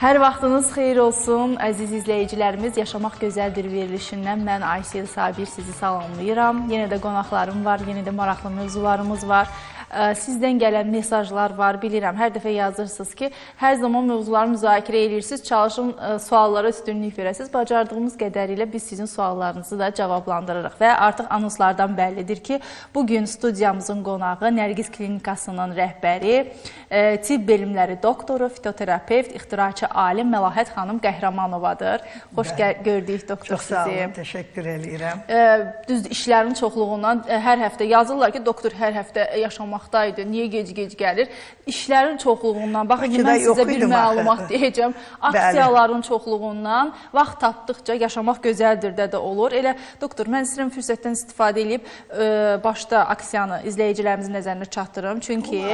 Hər vaxtınız xeyir olsun, əziz izləyicilərimiz. Yaşamaq Gözəldir verilişindən mən Aysel Sabir sizi salamlayıram. Yenə də qonaqlarım var, yenə də maraqlı mövzularımız var. Sizdən gələn mesajlar var, bilirəm. Hər dəfə yazırsınız ki, hər zaman mövzuları müzakirə edirsiniz, çalışın suallara üstünlük verəsiniz. Bacardığımız qədərilə biz sizin suallarınızı da cavablandırırıq. Və artıq anonslardan bəllidir ki, bugün studiyamızın qonağı Nərgiz Klinikasının rəhbəri, tibb elmləri doktoru, fitoterapevt, ixtiraçı alim Məlahət xanım Qəhrəmanovadır. Xoş gördük doktor sizi. Çox sağ olun, təşəkkür eləyirəm. Düzdür, işlərin çoxluğundan hər həftə yazırlar ki, doktor hər həftə yaşamaqdaydı, niyə gec-gec gəlir? İşlərin çoxluğundan, baxın ki, mən sizə bir məlumat deyəcəm. Aksiyaların çoxluğundan vaxt tapdıqca yaşamaq gözəldir də olur. Elə doktor, mən istəyirəm fürsətdən istifadə edib başda aksiyanı izləyicilərimizin nəzərinə çatdırım. Çünki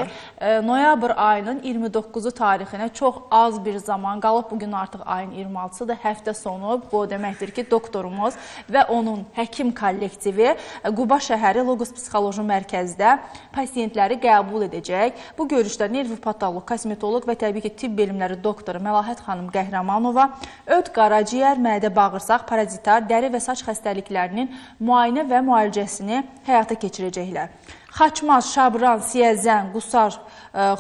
noyabr ayının 29-u tarixinə çox az bir zaman qalıb. Bugün artıq ayın 26-sıdır, həftə sonu. Bu o deməkdir ki, doktorumuz və onun həkim kollektivi Quba şəhəri Logos Psixoloji Mərkəzdə pasiyentləri qəbul edəcək. Bu görüşdə nervopatoloq, kosmetoloq və təbii ki, tibb elmləri doktoru Məlahət xanım Qəhrəmanova öd, qaraciyər, mədə, bağırsaq, parazitar, dəri və saç xəstəliklərinin müayinə və müalicəsini həyata keçirəcəklər. Xaçmaz, Şabran, Siyəzən, Qusar,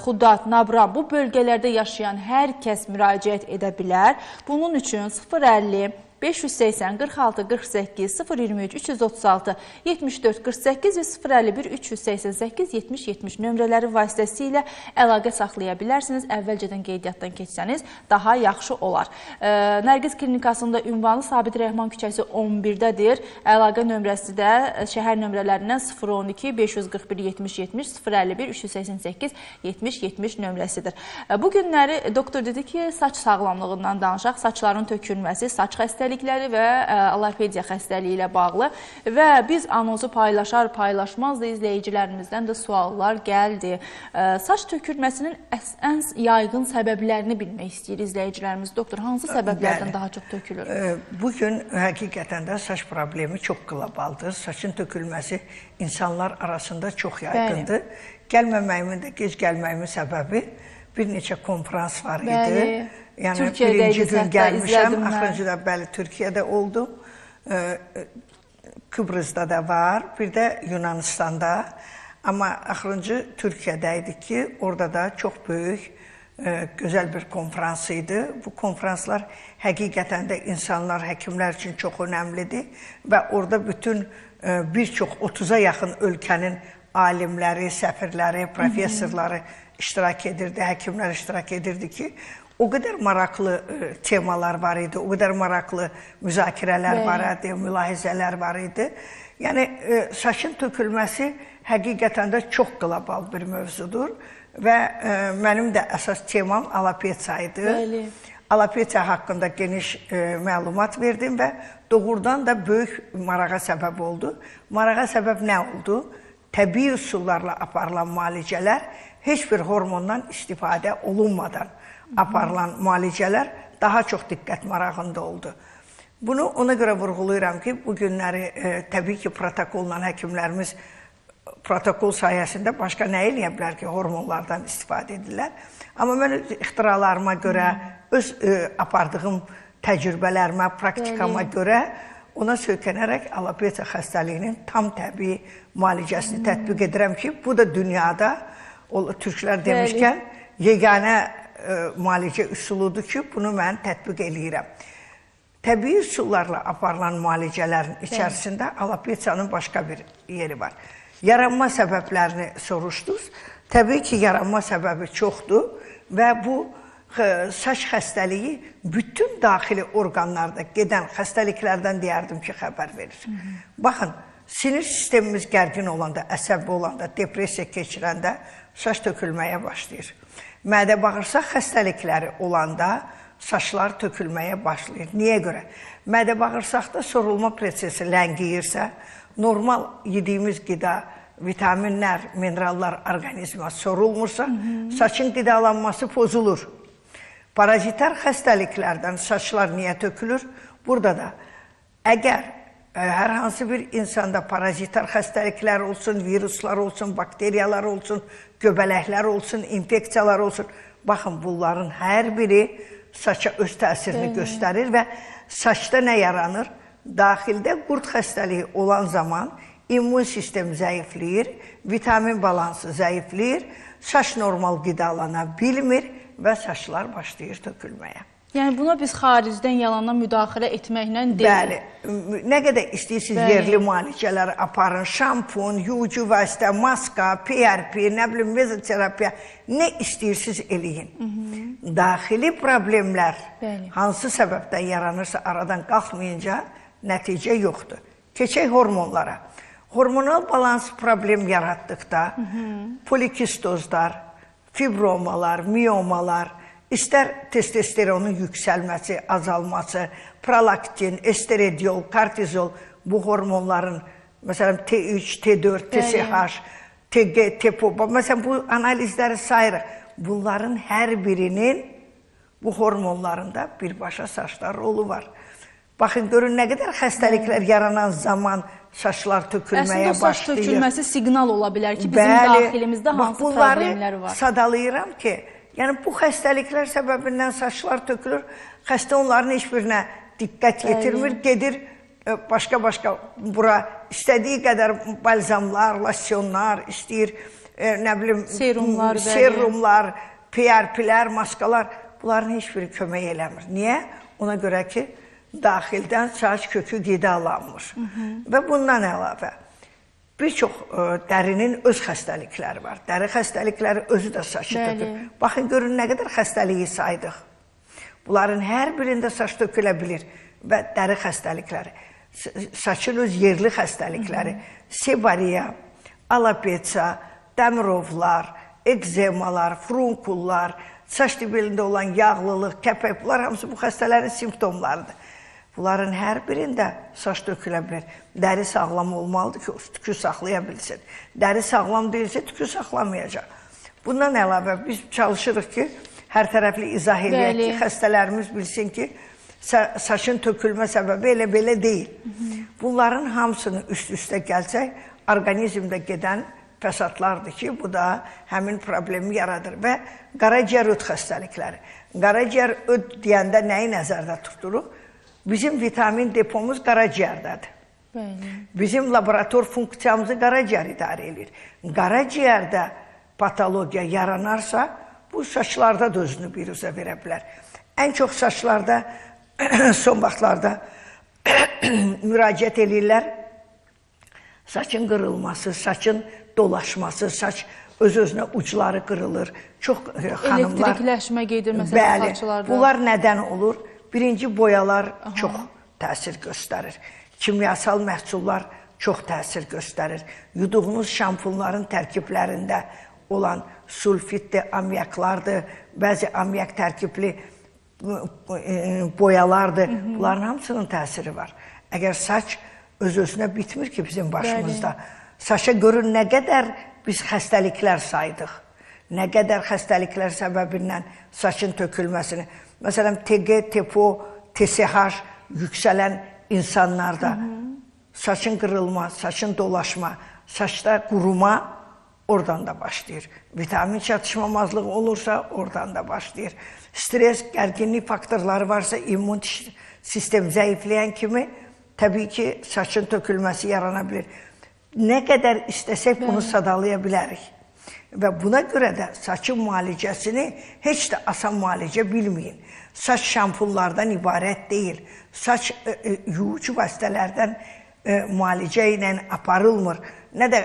Xudat, Nabran bu bölgələrdə yaşayan hər kəs müraciət edə bilər. Bunun üçün 050 580 46 48 023 336 74 48 və 051 388 70 70 nömrələri vasitəsilə əlaqə saxlaya bilərsiniz. Əvvəlcədən qeydiyyatdan keçsəniz daha yaxşı olar. Nərgiz Klinikasında ünvanı Sabit Rəhman küçəsi 11-dədir. Əlaqə nömrəsi də şəhər nömrələrindən 012 541 70 70 051 388 70 70 nömrəsidir. Bu günləri doktor dedi ki, saç sağlamlığından danışaq, saçların tökülməsi, saç xəstəlikləri və alopediya xəstəliyi ilə bağlı və biz anonsu paylaşar paylaşmaz da izləyicilərimizdən də suallar gəldi. Saç tökülməsinin ən yayğın səbəblərini bilmək istəyir izləyicilərimiz. Doktor, hansı səbəblərdən daha çox tökülür? Bugün həqiqətən də saç problemi çox qlobaldır. Saçın tökülməsi insanlar arasında çox yaygındır. Gəlməməyimin də, gec gəlməyimin səbəbi bir neçə konfrans var idi. Yəni, birinci gün gəlmişəm, axırıncı da bəli, Türkiyədə oldum, Kıbrıs'da da var, bir də Yunanistan'da. Amma axırıncı Türkiyədə idi ki, orada da çox böyük, gözəl bir konfrans idi. Bu konfranslar həqiqətən də insanlar, həkimlər üçün çox önəmlidir və orada bütün bir çox 30-a yaxın ölkənin alimləri, səfirləri, professorları iştirak edirdi, həkimlər iştirak edirdi ki, o qədər maraqlı temalar var idi, o qədər maraqlı müzakirələr var idi, mülahizələr var idi. Yəni, saçın tökülməsi həqiqətən də çox qlobal bir mövzudur və mənim də əsas temam alopesiya idi. Bəli. Alopesiya haqqında geniş məlumat verdim və doğrudan da böyük marağa səbəb oldu. Marağa səbəb nə oldu? Təbii üsullarla aparılan müalicələr heç bir hormondan istifadə olunmadan aparılan müalicələr daha çox diqqət marağında oldu. Bunu ona görə vurğulayıram ki, bu günləri təbii ki, protokolla həkimlərimiz protokol sayəsində başqa nə eləyə bilər ki, hormonlardan istifadə edirlər. Amma mən öz ixtiralarıma görə, öz apardığım təcrübələrimə, praktikama görə ona söykənərək alopesiya xəstəliyinin tam təbii müalicəsini tətbiq edirəm ki, bu da dünyada, türklər demişkən, yeganə müalicə üsuludur ki, bunu mən tətbiq eləyirəm. Təbii üsullarla aparılan müalicələrin içərisində alopesiyanın başqa bir yeri var. Yaranma səbəblərini soruşdunuz. Təbii ki, yaranma səbəbi çoxdur və bu saç xəstəliyi bütün daxili orqanlarda gedən xəstəliklərdən deyərdim ki, xəbər verir. Baxın, sinir sistemimiz gərgin olanda, əsəbi olanda, depressiya keçirəndə saç tökülməyə başlayır. Mədə bağırsaq xəstəlikləri olanda saçlar tökülməyə başlayır. Niyə görə? Mədə bağırsaqda sorulma prosesi ləngiyirsə, normal yediyimiz qida, vitaminlər, minerallar orqanizmə sorulmursa, saçın qidalanması pozulur. Parazitar xəstəliklərdən saçlar niyə tökülür? Burada da əgər hər hansı bir insanda parazitar xəstəliklər olsun, viruslar olsun, bakteriyalar olsun, göbələklər olsun, infeksiyalar olsun. Baxın, bunların hər biri saça öz təsirini göstərir və saçda nə yaranır? Daxildə qurd xəstəliyi olan zaman immun sistem zəifləyir, vitamin balansı zəifləyir, saç normal qidalana bilmir və saçlar başlayır tökülməyə. Yəni buna biz xaricdən yalandan müdaxilə etməklə deyil. Bəli. Nə qədər istəyirsiniz yerli müalicələri aparın, şampun, yuyucu vasitə, maska, PRP, nə bilim, mezoterapiya, nə istəyirsiniz eləyin. Daxili problemlər hansı səbəbdən yaranırsa aradan qalxmayınca nəticə yoxdur. Keçək hormonlara. Hormonal balans problem yaratdıqda polikistozlar, fibromalar, miyomalar, İstər testosteronun yüksəlməsi, azalması, prolaktin, estradiol, kortizol, bu hormonların, məsələn, T3, T4, TSH, TG, TPO, məsələn, bu analizləri sayırıq. Bunların hər birinin bu hormonlarında birbaşa saçda rolu var. Baxın, görün, nə qədər xəstəliklər yaranan zaman saçlar tökülməyə başlayır. Əslində, o saç tökülməsi siqnal ola bilər ki, bizim daxilimizdə hansı problemlər var. Bunları sadalayıram ki, yəni bu xəstəliklər səbəbindən saçlar tökülür, xəstə onların heç birinə diqqət yetirmir, gedir başqa-başqa bura istədiyi qədər balzamlar, losyonlar, istəyir, nə bilim, serumlar, PRP-lər, maskalar, bunların heç biri kömək eləmir. Niyə? Ona görə ki, daxildən saç kökü qidalanmır. Və bundan əlavə, bir çox dərinin öz xəstəlikləri var. Dəri xəstəlikləri özü də saçı tökür. Baxın, görün, nə qədər xəstəliyi saydıq. Bunların hər birində saç tökülə bilir və dəri xəstəlikləri, saçın öz yerli xəstəlikləri, sebariya, alopetsa, dəmirovlar, ekzemalar, frunkullar, saç dibində olan yağlılıq, kəpək, bunlar hamısı bu xəstələrin simptomlarıdır. Bunların hər birində saç tökülə bilir. Dəri sağlam olmalıdır ki, o tükü saxlaya bilsin. Dəri sağlam deyilsə, tükü saxlamayacaq. Bundan əlavə biz çalışırıq ki, hər tərəfli izah eləyək ki, xəstələrimiz bilsin ki, saçın tökülmə səbəbi elə belə deyil. Bunların hamısını üst-üstə gəlsək, orqanizmdə gedən fəsadlardır ki, bu da həmin problemi yaradır. Və qaraciyər öd xəstəlikləri. Qaraciyər öd deyəndə nəyi nəzərdə tuturuq? Bizim vitamin depomuz qaraciyərdədir. Bizim laborator funksiyamızı qaraciyər idarə edir. Qaraciyərdə patologiya yaranarsa, bu saçlarda da özünü biruzə verə bilər. Ən çox saçlarda son vaxtlarda müraciət eləyirlər. Saçın qırılması, saçın dolaşması, saç öz-özünə ucları qırılır. Çox xanımlar... Elektrikləşmə gedir məsələn saçlarda. Bunlar nədən olur? Birinci, boyalar çox təsir göstərir. Kimyasal məhsullar çox təsir göstərir. Yuduğunuz şampunların tərkiblərində olan sulfitdir, amyaklardır, bəzi amyak tərkibli boyalardır. Bunların hamısının təsiri var. Əgər saç öz-özünə bitmir ki bizim başımızda. Saça görün nə qədər biz xəstəliklər saydıq. Nə qədər xəstəliklər səbəbindən saçın tökülməsini. Məsələn, TG, TPO, TSH yüksələn insanlarda saçın qırılma, saçın dolaşma, saçda quruma oradan da başlayır. Vitamin çatışmamazlığı olursa oradan da başlayır. Stres, gərginlik faktorları varsa immun sistem zəifləyən kimi təbii ki, saçın tökülməsi yarana bilir. Nə qədər istəsək bunu sadalaya bilərik. Və buna görə də saçın müalicəsini heç də asan müalicə bilməyin. Saç şampunlardan ibarət deyil. Saç yuyucu vasitələrdən müalicə ilə aparılmır. Nə də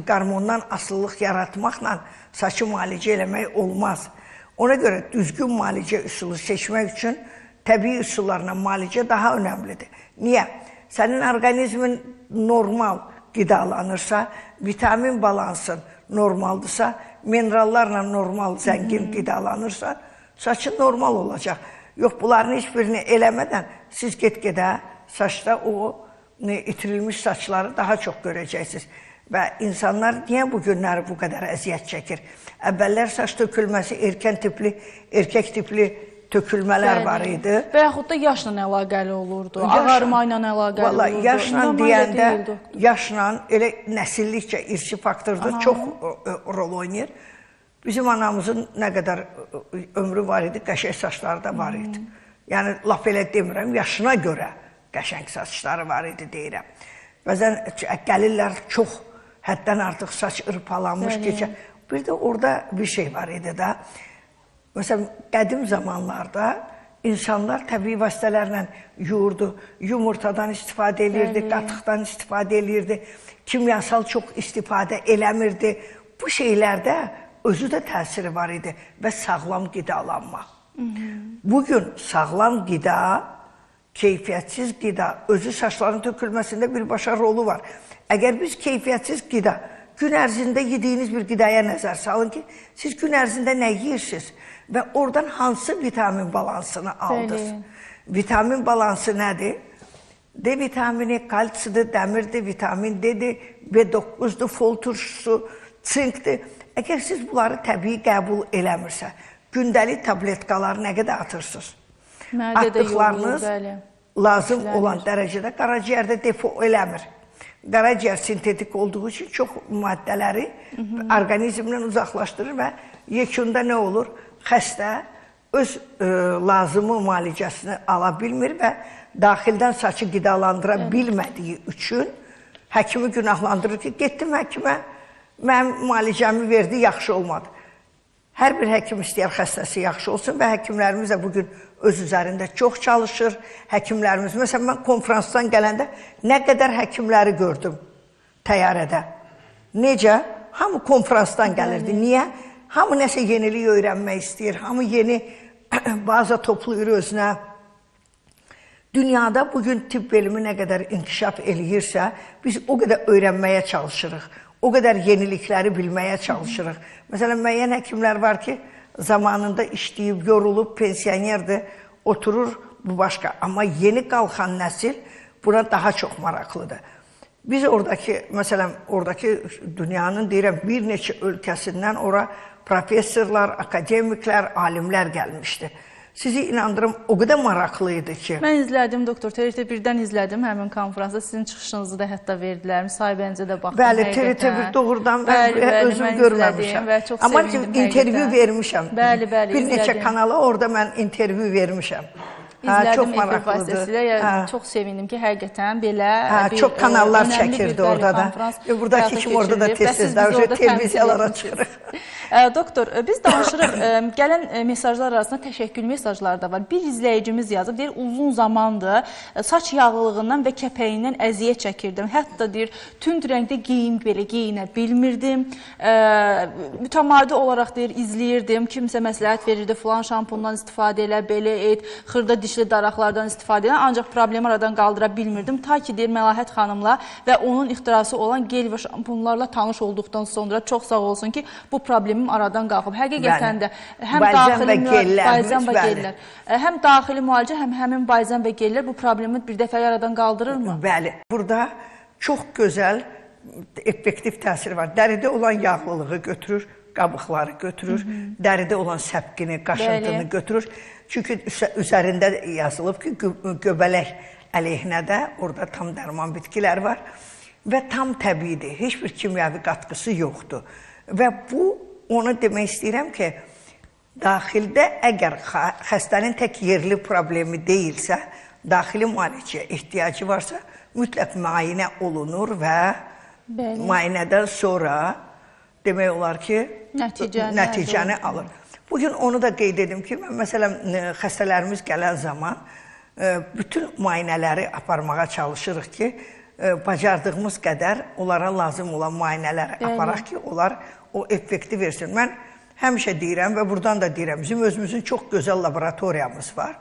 qarmondan asılılıq yaratmaqla saçı müalicə eləmək olmaz. Ona görə düzgün müalicə üsulu seçmək üçün təbii üsullarla müalicə daha önəmlidir. Niyə? Sənin orqanizmin normal qidalanırsa, vitamin balansın normaldırsa, minerallarla normal zəngin qidalanırsa, saçın normal olacaq. Yox, bunların heç birini eləmədən siz get-gedə saçda o itirilmiş saçları daha çox görəcəksiniz. Və insanlar niyə bu günləri bu qədər əziyyət çəkir? Əvvəllər saç tökülməsi erkən tipli, erkək tipli tökülmələr var idi. Və yaxud da yaşla əlaqəli olurdu, ağarma ilə əlaqəli olurdu. Yaşla deyəndə, yaşla elə nəsillikcə irsi faktorda çox rol oynayır. Bizim anamızın nə qədər ömrü var idi, qəşəng saçları da var idi. Yəni, lap elə demirəm, yaşına görə qəşəng saçları var idi deyirəm. Bəzən gəlirlər çox, həddən artıq saç ırpalanmış keçə. Bir də orada bir şey var idi da. Məsələn, qədim zamanlarda insanlar təbii vasitələrlə yuyurdu, yumurtadan istifadə eləyirdi, qatıqdan istifadə eləyirdi, kimyasal çox istifadə eləmirdi. Bu şeylərdə özü də təsiri var idi və sağlam qidalanma. Bugün sağlam qida, keyfiyyətsiz qida, özü saçların tökülməsində birbaşa rolu var. Əgər biz keyfiyyətsiz qida, gün ərzində yediyiniz bir qidaya nəzər salın ki, siz gün ərzində nə yeyirsiniz və oradan hansı vitamin balansını aldınız? Vitamin balansı nədir? D vitamini, kalsidir, dəmirdir, vitamin D-dir, B9-dur, fol turşusu, sinkdir. Əgər siz bunları təbii qəbul eləmirsə, gündəlik tabletkaları nə qədər atırsınız? Atdıqlarınız lazım olan dərəcədə qaraciyərdə depo eləmir. Qaraciyər sintetik olduğu üçün çox maddələri orqanizmdən uzaqlaşdırır və yekunda nə olur? Xəstə öz lazımı müalicəsini ala bilmir və daxildən saçı qidalandıra bilmədiyi üçün həkimi günahlandırır ki, getdim həkimə, mənim müalicəmi verdi, yaxşı olmadı. Hər bir həkim istəyər xəstəsi yaxşı olsun və həkimlərimiz də bugün öz üzərində çox çalışır. Həkimlərimiz, məsələn, mən konferansdan gələndə nə qədər həkimləri gördüm təyyarədə. Necə? Hamı konferansdan gəlirdi. Niyə? Hamı nəsə yenilik öyrənmək istəyir, hamı yeni baza toplayır özünə. Dünyada bugün tibb elmi nə qədər inkişaf eləyirsə, biz o qədər öyrənməyə çalışırıq. O qədər yenilikləri bilməyə çalışırıq. Məsələn, müəyyən həkimlər var ki, zamanında işləyib, yorulub, pensionerdir, oturur, bu başqa. Amma yeni qalxan nəsil buna daha çox maraqlıdır. Biz oradakı, məsələn, oradakı dünyanın, deyirəm, bir neçə ölkəsindən ora professorlar, akademiklər, alimlər gəlmişdi. Sizi inandırım, o qədər maraqlı idi ki. Mən izlədim, doktor, TRT1-dən izlədim həmin konferansda. Sizin çıxışınızı da hətta verdilər, müsahibənizə də baxdım. Bəli, TRT1 doğrudan mən özüm görməmişəm. Amma ki, intervyu vermişəm. Bəli, bəli, bir neçə kanala orada mən intervyu vermişəm. İzlədim efir vasitəsilə, çox sevindim ki, həqiqətən belə bir çox kanallar çəkirdi orada da. Buradakı kimi orada da tez-tez televiziyalara çıxırıq. Doktor, biz danışırıq, gələn mesajlar arasında təşəkkür mesajları da var. Bir izləyicimiz yazıb, deyir, uzun zamandır saç yağlılığından və kəpəyindən əziyyət çəkirdim. Hətta deyir, tünd rəngdə geyim belə geyinə bilmirdim. Mütəmadi olaraq deyir, izləyirdim, kimsə məsləhət verirdi, filan şampundan istifadə elə, belə et, xırda dişli daraqlardan istifadə edən, ancaq problemi aradan qaldıra bilmirdim. Ta ki, deyir, Məlahət xanımla və onun ixtirası olan gel və şampunlarla tanış olduqdan sonra çox sağ olsun ki, bu problemim aradan qalxıb. Həqiqətən də həm daxili balzam və gellər, həm daxili müalicə, həm həmin balzam və gellər bu problemi bir dəfə aradan qaldırırmı? Bəli. Burada çox gözəl effektiv təsiri var. Dəridə olan yağlılığı götürür, qabıqları götürür, dəridə olan səpkini, qaşıntını götürür. Çünki üzərində yazılıb ki, göbələk əleyhinə də orada tam dərman bitkilər var və tam təbiidir, heç bir kimyəvi qatqısı yoxdur. Və bu, onu demək istəyirəm ki, daxildə əgər xəstənin tək yerli problemi deyilsə, daxili müalicəyə ehtiyacı varsa, mütləq müayinə olunur və müayinədən sonra demək olar ki, nəticəni alır. Bugün onu da qeyd edim ki, mən məsələn, xəstələrimiz gələn zaman bütün müayinələri aparmağa çalışırıq ki, bacardığımız qədər onlara lazım olan müayinələri aparaq ki, onlar o effekti versin. Mən həmişə deyirəm və buradan da deyirəm, bizim özümüzün çox gözəl laboratoriyamız var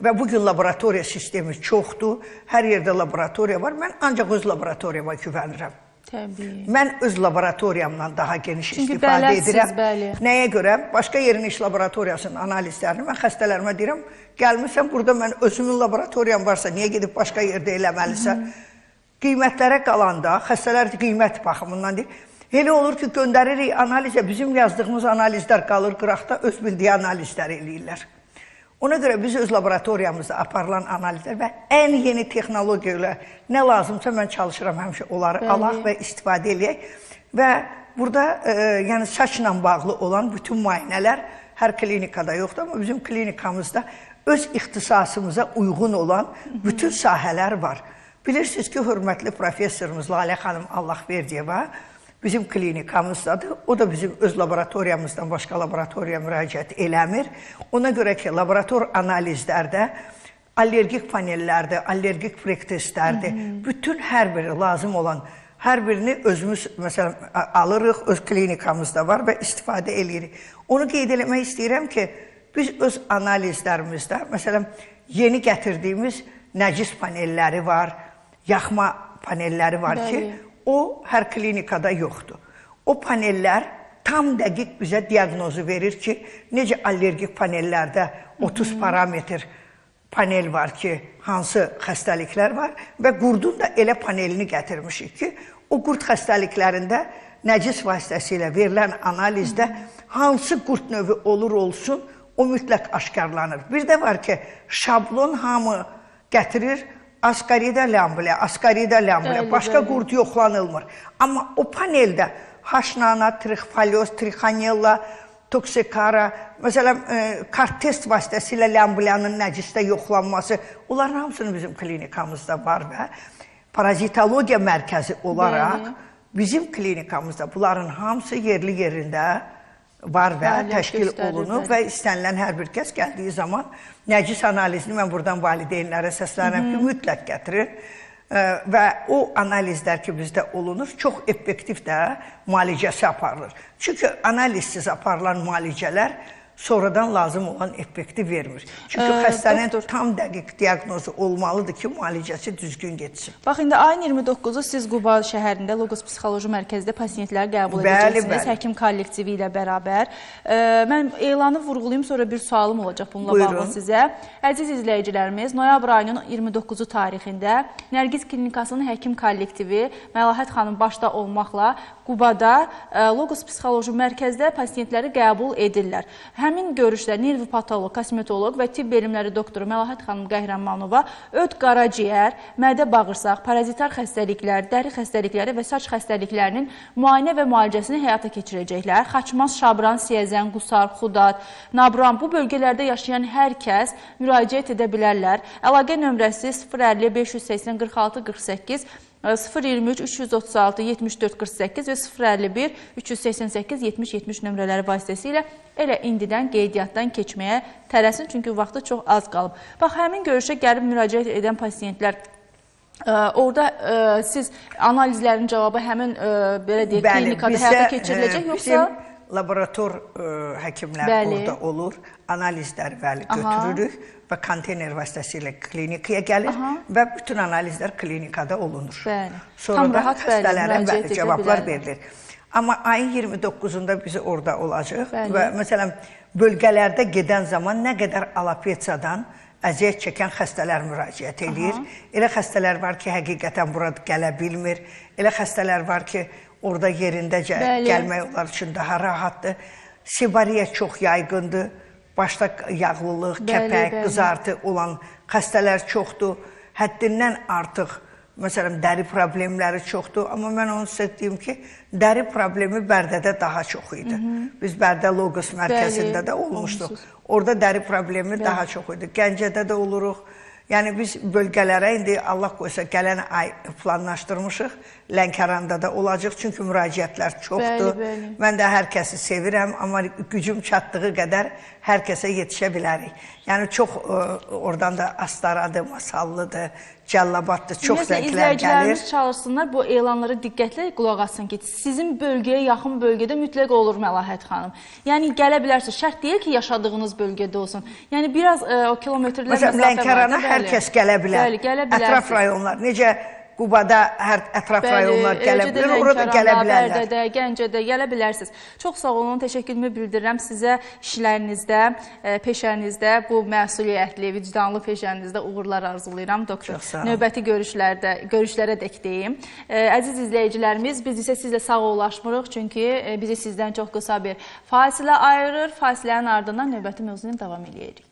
və bugün laboratoriya sistemi çoxdur, hər yerdə laboratoriya var. Mən ancaq öz laboratoriyama güvənirəm. Təbii. Mən öz laboratoriyamdan daha geniş Çünki istifadə edirəm. Bəli. Nəyə görə? Başqa yerin iş laboratoriyasının analizlərini mən xəstələrimə deyirəm, gəlmirsən burada mən özümün laboratoriyam varsa, niyə gedib başqa yerdə eləməlisən? Qiymətlərə qalanda, xəstələr qiymət baxımından deyir, elə olur ki, göndəririk analizə, bizim yazdığımız analizlər qalır qıraqda, öz bildiyi analizləri eləyirlər. Ona görə biz öz laboratoriyamızda aparılan analizlər və ən yeni texnologiya ilə nə lazımsa mən çalışıram həmişə onları alaq və istifadə eləyək. Və burada yəni saçla bağlı olan bütün müayinələr hər klinikada yoxdur, amma bizim klinikamızda öz ixtisasımıza uyğun olan bütün sahələr var. Bilirsiniz ki, hörmətli professorumuz Lalə xanım Allahverdiyeva bizim klinikamızdadır. O da bizim öz laboratoriyamızdan başqa laboratoriya müraciət eləmir. Ona görə ki, laborator analizlərdə, allergik panellərdə, allergik prektestlərdə, bütün hər biri lazım olan hər birini özümüz məsələn alırıq, öz klinikamızda var və istifadə eləyirik. Onu qeyd eləmək istəyirəm ki, biz öz analizlərimizdə, məsələn, yeni gətirdiyimiz nəcis panelləri var, yaxma panelləri var ki, o hər klinikada yoxdur. O panellər tam dəqiq bizə diaqnozu verir ki, necə allergik panellərdə 30 parametr panel var ki, hansı xəstəliklər var və qurdun da elə panelini gətirmişik ki, o qurd xəstəliklərində nəcis vasitəsilə verilən analizdə hansı qurd növü olur olsun, o mütləq aşkarlanır. Bir də var ki, şablon hamı gətirir, askarida lamblia, askarida lamblia, başqa qurd yoxlanılmır. Amma o paneldə haşnana, trixfolioz, trixonella, toksikara, məsələn, kart test vasitəsilə lamblianın nəcisdə yoxlanması, onların hamısını bizim klinikamızda var və parazitologiya mərkəzi olaraq bizim klinikamızda bunların hamısı yerli yerində var və təşkil olunub və istənilən hər bir kəs gəldiyi zaman nəcis analizini mən buradan valideynlərə səslənirəm ki, mütləq gətirin və o analizlər ki, bizdə olunur, çox effektiv də müalicəsi aparılır. Çünki analizsiz aparılan müalicələr sonradan lazım olan effekti vermir. Çünki xəstənin tam dəqiq diaqnozu olmalıdır ki, müalicəsi düzgün getsin. Bax, indi ayın 29-u siz Quba şəhərində Logos Psixoloji Mərkəzdə pasiyentləri qəbul edəcəksiniz, həkim kollektivi ilə bərabər. Mən elanı vurğulayım, sonra bir sualım olacaq bununla bağlı sizə. Əziz izləyicilərimiz, noyabr ayının 29-u tarixində Nərgiz Klinikasının həkim kollektivi Məlahət xanım başda olmaqla Qubada Logos Psixoloji Mərkəzdə pasiyentləri qəbul edirlər. Həmin görüşdə nervopatoloq, kosmetoloq və tibb elmləri doktoru Məlahət xanım Qəhrəmanova öd qaraciyər, mədə bağırsaq, parazitar xəstəliklər, dəri xəstəlikləri və saç xəstəliklərinin müayinə və müalicəsini həyata keçirəcəklər. Xaçmaz, Şabran, Siyəzən, Qusar, Xudad, Nabran bu bölgələrdə yaşayan hər kəs müraciət edə bilərlər. Əlaqə nömrəsi 050 580 46 48 023 336 74 48 və 051 388 70 70 nömrələri vasitəsilə elə indidən qeydiyyatdan keçməyə tələsin, çünki vaxtı çox az qalıb. Bax, həmin görüşə gəlib müraciət edən pasiyentlər, orada siz analizlərin cavabı həmin belə deyək, klinikada həyata keçiriləcək, yoxsa? Bizim laborator həkimlər orada olur, analizlər götürürük və konteyner vasitəsilə klinikaya gəlir və bütün analizlər klinikada olunur. Sonra da xəstələrə cavablar verilir. Amma ayın 29-unda bizi orada olacaq və məsələn, bölgələrdə gedən zaman nə qədər alopetsiyadan əziyyət çəkən xəstələr müraciət eləyir. Elə xəstələr var ki, həqiqətən burada gələ bilmir. Elə xəstələr var ki, orada yerindəcə gəlmək onlar üçün daha rahatdır. Sebariya çox yaygındır. Başda yağlılıq, kəpək, qızartı olan xəstələr çoxdur. Həddindən artıq, məsələn, dəri problemləri çoxdur. Amma mən onu sizə deyim ki, dəri problemi Bərdədə daha çox idi. Biz Bərdə Logos mərkəzində də olmuşduq. Orada dəri problemi daha çox idi. Gəncədə də oluruq. Yəni biz bölgələrə indi Allah qoysa gələn ay planlaşdırmışıq. Lənkəranda da olacaq, çünki müraciətlər çoxdur. Bəli, bəli. Mən də hər kəsi sevirəm, amma gücüm çatdığı qədər hər kəsə yetişə bilərik. Yəni çox oradan da Astaradır, Masallıdır, Cəllabaddır, çox zənglər gəlir. İzləyicilərimiz çalışsınlar, bu elanlara diqqətlə qulaq assın ki, sizin bölgəyə yaxın bölgədə mütləq olur Məlahət xanım. Yəni gələ bilərsiniz, şərt deyil ki, yaşadığınız bölgədə olsun. Yəni biraz o kilometrlər məsafə var. Məsələn, Lənkərana hər kəs gələ bilər. Bəli, gələ bilərsiniz. Ətraf rayonlar, necə Qubada hər ətraf rayonlar gələ bilər, orada gələ bilərlər. Bərdədə, Gəncədə gələ bilərsiniz. Çox sağ olun, təşəkkürümü bildirirəm sizə işlərinizdə, peşənizdə, bu məsuliyyətli, vicdanlı peşənizdə uğurlar arzulayıram, doktor. Növbəti görüşlərə dək deyim. Əziz izləyicilərimiz, biz isə sizlə sağollaşmırıq, çünki bizi sizdən çox qısa bir fasilə ayırır. Fasilənin ardından növbəti mövzunu davam eləyərik.